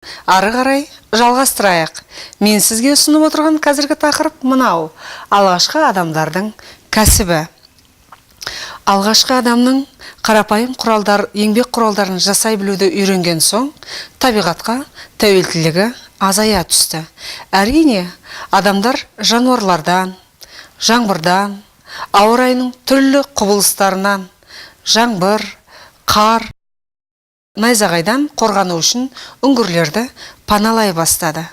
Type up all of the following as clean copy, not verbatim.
Ары қарай жалғастырайық. Мен сізге ұсынып отырған қазіргі тақырып мынау: алғашқы адамдардың кәсібі. Алғашқы адамның қарапайым құралдар, еңбек құралдарын жасай білуді үйренген соң, табиғатқа тәуелділігі азая түсті. Әрине, адамдар жануарлардан, жаңбырдан, ауа райының түрлі құбылыстарынан, жаңбыр, қар, найзағайдан қорғану үшін үңгірлерді паналай бастады.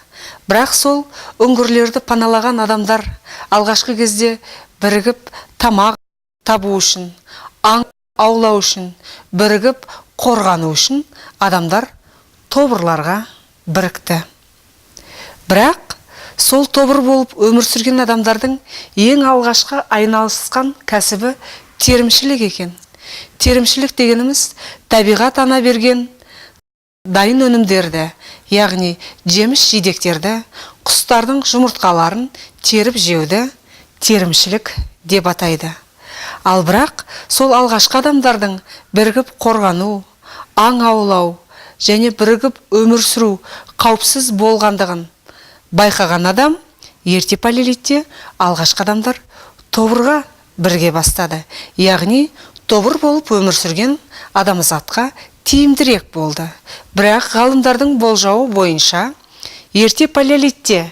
Бірақ сол үңгірлерді паналаған адамдар алғашқы кезде бірігіп тамақ табу үшін, аң аулау үшін, бірігіп қорғану үшін адамдар тобырларға бірікті. Бірақ сол тобыр болып өмір сүрген адамдардың ең алғашқы айналысқан кәсібі терімшілік екен. Терімшілік дегеніміз табиғат ана берген дайын өнімдерді, яғни жеміс жидектерді, құстардың жұмыртқаларын теріп жеуді терімшілік деп атайды. Ал бірақ сол алғашқы адамдардың бірігіп қорғану, аң аулау және бірігіп өмір сүру қауіпсіз болғандығын байқаған адам ерте палеолитте алғашқы адамдар тобырға біріге бастады. Яғни тобыр болып өмір сүрген адамзатқа тиімдірек болды. Бірақ ғалымдардың болжауы бойынша, ерте палеолитте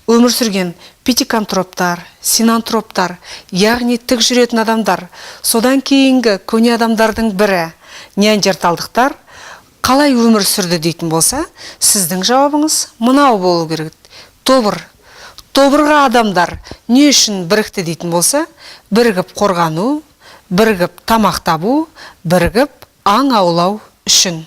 өмір сүрген питекантроптар, синантроптар, яғни тік жүретін адамдар, содан кейінгі көне адамдардың бірі неандерталдықтар қалай өмір сүрді дейтін болса, сіздің жауабыңыз мынау болу керек: тобыр. Тобырға адамдар не үшін бірікті дейтін болса, бірігіп қорғану, бірігіп тамақ табу, бірігіп аң аулау үшін.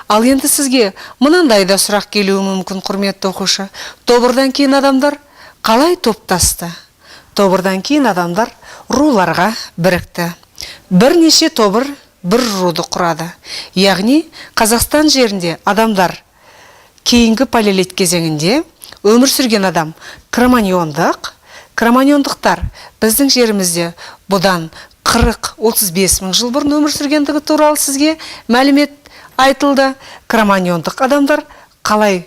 Ал енді сізге мынандай да сұрақ келуі мүмкін, құрметті оқушы: тобырдан кейін адамдар қалай топтасты? Тобырдан кейін адамдар руларға бірікті. Бірнеше тобыр бір руды құрады. Яғни Қазақстан жерінде адамдар кейінгі палеолит кезеңінде өмір сүрген адам кроманьондық. Кроманьондықтар біздің жерімізде бұдан 40-35 мың жыл бұрын өмір сүргендігі туралы сізге мәлімет айтылды. Кроманьондық адамдар қалай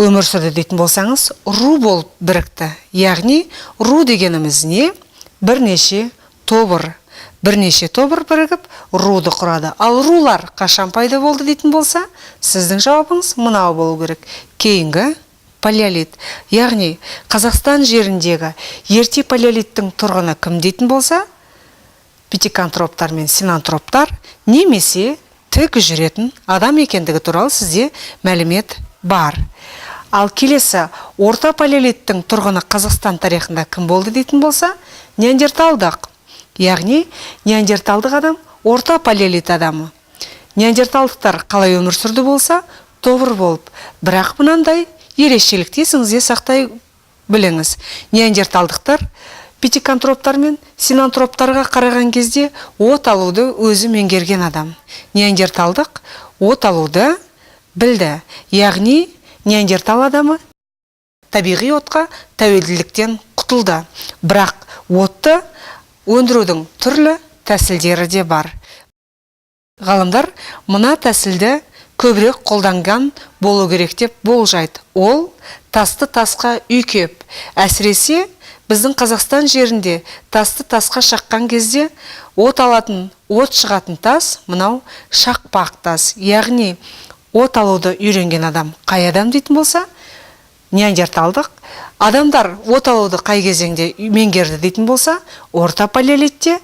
өмір сүрді дейтін болсаңыз, ру болып бірікті. Яғни ру дегеніміз не? Бірнеше тобыр. Бірнеше тобыр бірігіп руды құрады. Ал рулар қашан пайда болды дейтін болса, сіздің жауабыңыз мынау болу керек: кейінгі палеолит. Яғни Қазақстан жеріндегі ерте палеолиттің тұрғыны кім дейтін болса, питекантроптар мен синантроптар немесе тік жүретін адам екендігі туралы сізде мәлімет бар. Ал келесі орта палеолиттің тұрғыны Қазақстан тарихында кім болды дейтін болса, неандерталдық. Яғни неандерталдық адам орта палеолит адамы. Неандерталдықтар қалай өмір сүрді болса, тобыр болып. Бірақ мынандай ерекшелікті есіңізде сақтай біліңіз: неандерталдықтар питекантроптар мен синантроптарға қараған кезде от алуды өзі меңгерген адам. Неандерталдық от алуды білді. Яғни неандертал адамы табиғи отқа тәуелділіктен құтылды. Бірақ отты өндірудің түрлі тәсілдері де бар. Ғалымдар мына тәсілді көбірек қолданған болу керек деп болжайды. Ол тасты тасқа үйкеп. Әсіресе біздің Қазақстан жерінде тасты тасқа шаққан кезде от алатын, от шығатын тас мынау шақпақ тас. Яғни от алуды үйренген адам қай адам дейтін болса, неандерталдық адамдар. От алуды қай кезеңде меңгерді дейтін болса, орта палеолитте.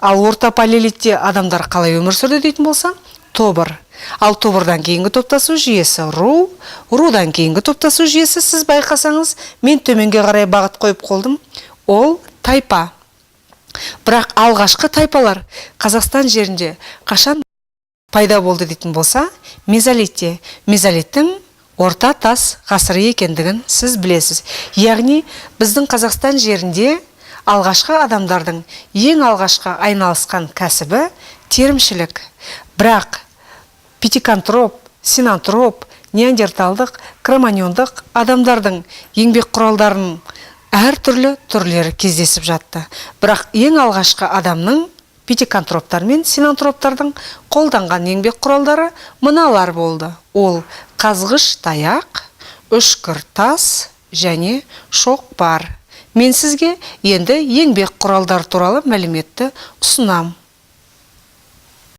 Ал орта палеолитте адамдар қалай өмір сүрді дейтін болса, тобыр. Ал тобырдан кейінгі топтасу жүйесі ру. Рудан кейінгі топтасу жүйесі, сіз байқасаңыз, мен төменге қарай бағыт қойып қолдым, ол тайпа. Бірақ алғашқы тайпалар Қазақстан жерінде қашан пайда болды дейтін болса, мезолитте. Мезолиттің орта тас ғасыры екендігін сіз білесіз. Яғни біздің Қазақстан жерінде алғашқы адамдардың ең алғашқы айналысқан кәсібі терімшілік. Бірақ питекантроп, синантроп, неандерталдық, кроманьондық адамдардың еңбек құралдарының әртүрлі түрлері кездесіп жатты. Бірақ ең алғашқы адамның, питекантроптар мен синантроптардың қолданған еңбек құралдары мыналар болды. Ол Қазғыш таяқ, үшкір тас және шоқпар. Мен сізге енді еңбек құралдары туралы мәліметті ұсынам.